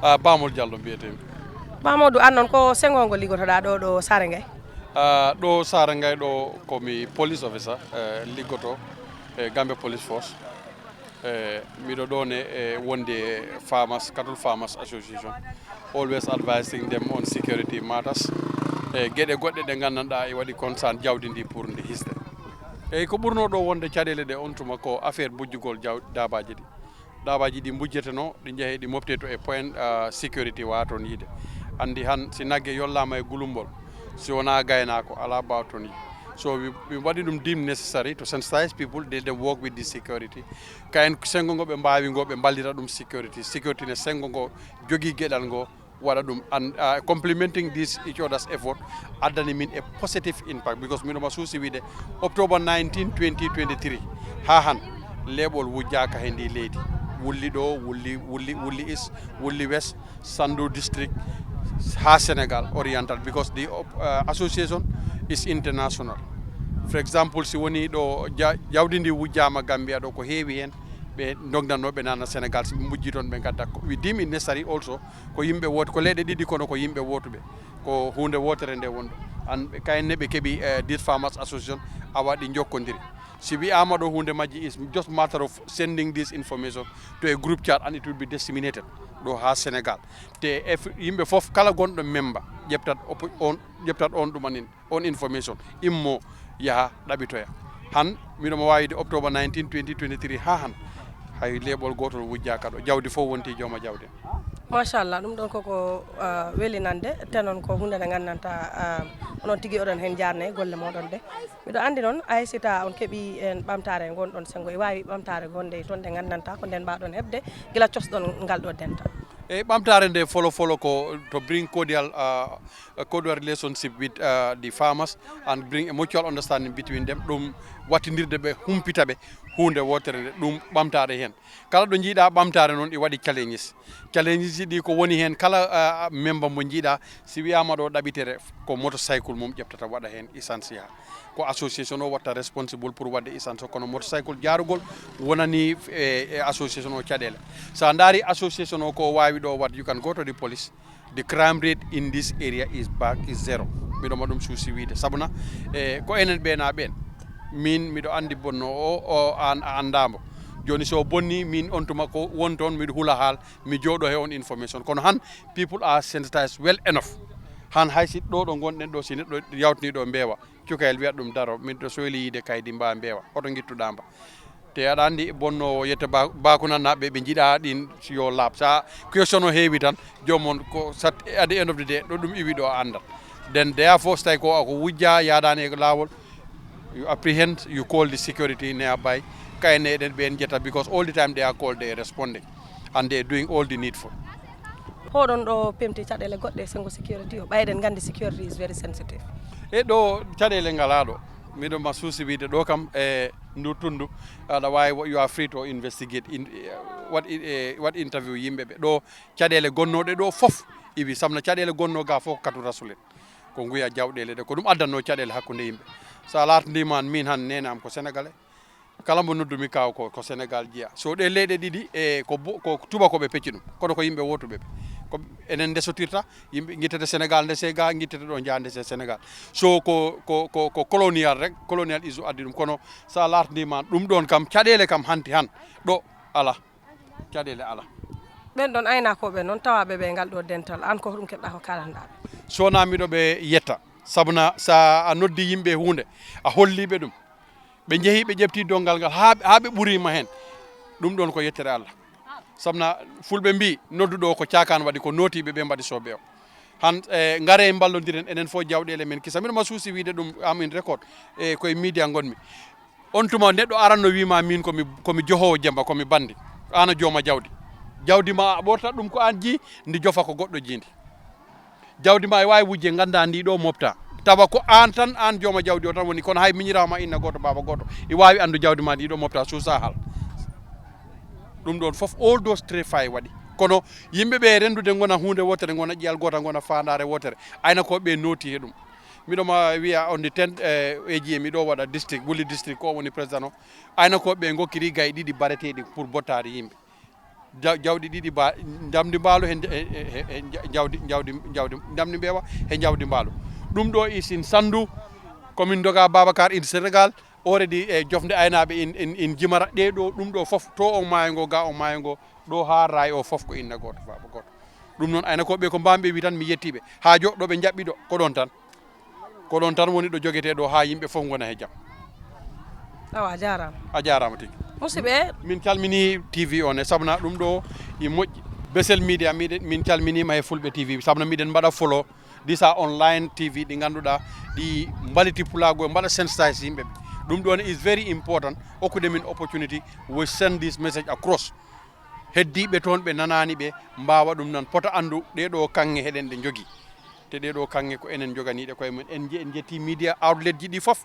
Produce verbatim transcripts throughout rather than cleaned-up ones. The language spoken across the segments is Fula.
Ah, Bamol Diallo mbiyetemi. Mamadou, an noon ko senngo ngo liggotoɗaa ɗo, ɗo Saare Ngay? Ah, ɗo Saare Ngay ɗo komi police officer, eh, liggoto e Gambia Police Force. Eh, miɗo ɗo ne, eh, wonde e Farmers, Cattle Farmers Association, always advising them on security matters. E geɗe goɗɗe ɗe nganndanɗaa e waɗi concern jawdi ndi pour ndi hisde. Eyyi, ko ɓurno ɗo wonde caɗeele ɗe on tuma ko affaire bujjugol jaw-, daabaaji ɗi. Daabaaji ɗi mbujjeteno, ɗi njehe ɗi mofte to e point, ah, security waa toon yiide. Anndi han si nagge yollaama e gulumbol, si wonaa gaynaako, alaa baawa toon yiide. So we, we waɗi ɗum deemed necessary to sensitize people, let them work with the security. Kayen senngo ngo ɓe mbaawi ngo, ɓe mballira ɗum security. Security ne senngo ngo jogii geɗal ngo, waɗa ɗum. And, uh, complementing this each other's effort addani min a positive impact, because miɗo ma suusi wiide October nineteen, twenty twenty-three haa han leeɓol wujjaaka he ndi leydi. Wulli ɗo, wulli, wulli, wulli East, wulli West, Sandu District, haa Senegal Oriental, because the, uh, association is international. For example, si woni ɗo ja-, jawdi ndi wujjaama Gambia ɗo, ko heewi heen ɓe ndogdanno ɓe nana Senegal, si ɓe mbujji toon ɓe ngadda. Ko, we deem it necessary also, ko yimɓe woot-, ko leyɗe ɗiɗi kono ko yimɓe wootuɓe, ko huunde wootere nde wonɗo. An ɓe, kayen ne ɓe keɓi, eh, this Farmers Association, awa ɗi njokkondiri. Si wiyaama ɗo huunde majji is just matter of sending this information to a group chat and it will be disseminated ɗo haa Senegal. Te e f-, yimɓe fof kala gonɗo memba ƴeftat oppo-, on, ƴeftat on ɗumanin, on information, immo yaha ɗaɓitoya. Han miɗo mo waawide October nineteen, twenty twenty-three haa han, hay leeɓol gootol wujjaaka ɗo. Jawdi fof wonti jooma jawdi. Machallah, ɗum ɗon koko, ah, welinande, te noon ko huunde nde nganndantaa, ah, onon tigi oɗon heen jaarne e golle mooɗon ɗe. Miɗo anndi noon, hay si taa on keɓii en ɓamtaare ngonɗon senngo, e waawi ɓamtaare gonde toon nde nganndantaa ko nden mbaaɗon heɓde gila cosɗon ngal ɗo dental. E ɓamtaare nde folo folo ko to bring cordial, ah, cordial relationship with, ah, the farmers and bring a mutual understanding between them. Ɗum wattindirde ɓe, humpita ɓe huunde wootere nde, ɗum ɓamtaare heen. Kala ɗo njiiɗaa ɓamtaare noon, ɗi waɗi challenges. Challenges ɗi ko woni heen, kala, ah, memba mo njiiɗaa, si wiyaama ɗo ɗaɓitere, ko motorcycle mum ƴeftata waɗa heen essence yaha. Ko association o watta responsible pour waɗde essence o, kono motorcycle jaarugol wonani e, e association o caɗeele. So a ndaari association o ko o waawi ɗo waɗ, you can go to the police. The crime rate in this area is back, is zero. Miɗo ma ɗum suusi wiide. Sabuna, e, ko enen ɓeena ɓeen. Min miɗo anndi bonno o, o an a anndaa mbo. Jooni so o bonni, min on tuma ko won toon, miɗo hula haal, mi jooɗo he on information. Kono han, people are sensitized well enough. Han hay si ɗo ɗo ngonɗen ɗo, si neɗɗo yawtini ɗo mbeewa, cukayel wiyat ɗum daro, miɗo soyli yiide kaydi mba mbeewa, hoto ngittuɗaa mba. Te aɗa anndi bonnoowo yetta ba-, bakunannaaɓe ɓe njiɗa ɗin yo laaɓ. Sa question o heewi tan, joomum on ko sat, at the end of the day, ɗo ɗum iwi ɗo a anndat. Then therefore, so tawi ko ako wujja, yaadaani e laawol, you apprehend, you call the security nearby. Kayne eɗen ɓeen jetta, because all the time they are called, they are responding. And they are doing all the needful. Hoɗon ɗo pemti caɗeele goɗɗe e senngo security o? Ɓay eɗen nganndi security is very sensitive. E ɗo caɗeele ngalaa ɗo. Miɗo ma suusi wiide ɗo kam e ndu tundu, aɗa waawi wo-, you are free to investigate, in, eh, waɗ, eh, waɗ interview yimɓe ɓe. Ɗo caɗeele gonnooɗe ɗo fof iwi, sabna caɗeele gonnoo ga fof ko katu rasulen. Ko nguya jawɗeele ɗe, ko ɗum addanno caɗeele hakkunde yimɓe. So a laartindima an, min han neene am ko Sénégalais. Kala mbo noddumi kaw ko, ko Sénégal jeya. So ɗe leyɗe ɗiɗi, e ko bo-, ko tubakoɓe pecci ɗum. Kono ko yimɓe wotuɓe ɓe. Ko enen ndesotirta, yimɓe ngittete Sénégal, ndese ga, ngittete ɗo, njaha ndese Sénégal. So ko, ko, ko, ko colonial rek, colonial isu addi ɗum. Kono sa laartindima ɗum ɗon kam, caɗeele kam hanti han, ɗo ala. Caɗeele ala. Ɓen ɗon aynakooɓe noon tawaaɓe ɓe ngal ɗo dental, aan ko hoɗum keɓɗa ko kaalanɗaa ɓe? So wonaa miɗo ɓe yetta, sabuna sa a noddi yimɓe huunde, a holli ɓe ɗum. Ɓe njehi ɓe ƴefti donngal ngal haa, haa ɓe ɓuriima heen. Ɗum ɗon ko yettere Allah. Sabuna fulɓe mbii, nodduɗo o ko caakaan waɗi, ko nootiiɓe ɓe mbaɗi soɓe o. Han, e, ngare mballondiren enen fof jawɗeele men kisa. Miɗo ma suusi wiide ɗum, am in record, e, koye media ngonmi. On tuma neɗɗo aranno wiima min ko mi, ko mi johoowo jemba, ko mi bandi. Aan a jooma jawdi. Jawdi ma a ɓortat ɗum ko aan jii, ndi jofa ko goɗɗo jii ndi. Jawdi ma e waawi wujje ngannda ndi ɗo mofta. Tawa ko aan tan, aan jooma jawdi o tan woni, kono hay miñiraawo ma inna gooto, baaba gooto, e waawi anndu jawdi ma ndi ɗo mofta, suusa hal. Ɗum ɗon fof, all those three fay waɗi. Kono yimɓe ɓe renndude ngona huunde wootere, ngona ƴiyal gootal, ngona faandaare wootere. Aynakooɓe ɓe nooti he ɗum. Miɗo ma wiya on the tenth, eh, A G M, miɗo waɗa district, Wuli district, ko woni président o. Aynakooɓe ɓe ngokkiri gaye ɗiɗi bareteeɗi pour bottaade yimɓe. Ja- jawɗi ɗiɗi ba njamdi mbaalo he nja- he- he- he- he nja- jawdi jawdi jawdi njamdi mbeewa he njawdi mbaalo. Ɗum ɗo isin sandu komin doga babacar in sénégal, already e jofde aynaɓe in, in, in jimara ɗe ɗo ɗum ɗo fof to on maayo ngo ga on maayo ngo, ɗo ha raay o fof ko inna goto faaba goto. Ɗum noon ayna ko ɓe ko mbamɓe wi tan mi yettiɓe ha joɗɗo ɓe jaɓɓi ɗo ko ɗon tan. Ko ɗon tan woni ɗo jogete ɗo ha yimɓe fof gona he jam. Awa a jarama. A jarama tigi. Musidɓe, Min calmini tv on e sabna ɗum ɗo i moƴƴi. Besel media miɗen min calminima he fulɓe tv sabna miɗen mbaɗa follow disa online tv ɗi ganduɗa ɗi mbaliti pulago e mbaɗa sensitise yimɓe. Ɗum ɗon is very important. Okkude min opportunity we send this message across. Heddiɓe toon ɓe nanani ɓe mbawa ɗum nan pota andu ɗeɗo kanŋe heɗen ɗe jogi. Te ɗeɗo kanŋe ko enen joganiɗe koye mum en je- en jetti media outlet ji ɗi fof.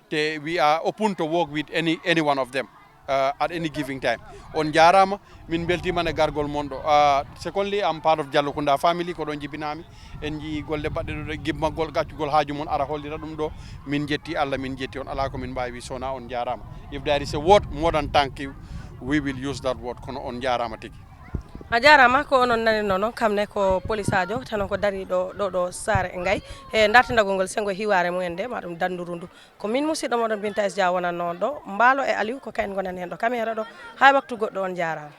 Te we are open to work with any any one of them uh, at any giving time. On jarama. Min beltima e gargol mon ɗo uh, secondly am part of jallo kunda family ko ɗon jibinami. En jii golle baɗɗe ɗo gimmagol gaccugol haaju mon ara hollira ɗum ɗo. Min jetti allah min jetti on ala ko min mbawi sona on jarama. If there is a word more than thank you we will use that word kono on jarama tigi. A jarama ko onon nanirno noon kam ne ko polisajo tano ko dariɗo ɗo ɗo saare ngay e dartidagol ngol sengo hiware mumen nde maɗum danduru ndu. Ko min musidɗo moɗon binta s dia wonanno on ɗo mbaalo e aliw ko kayen gonani hen ɗo caméra ɗo. Hay waktu goɗɗo on jarama.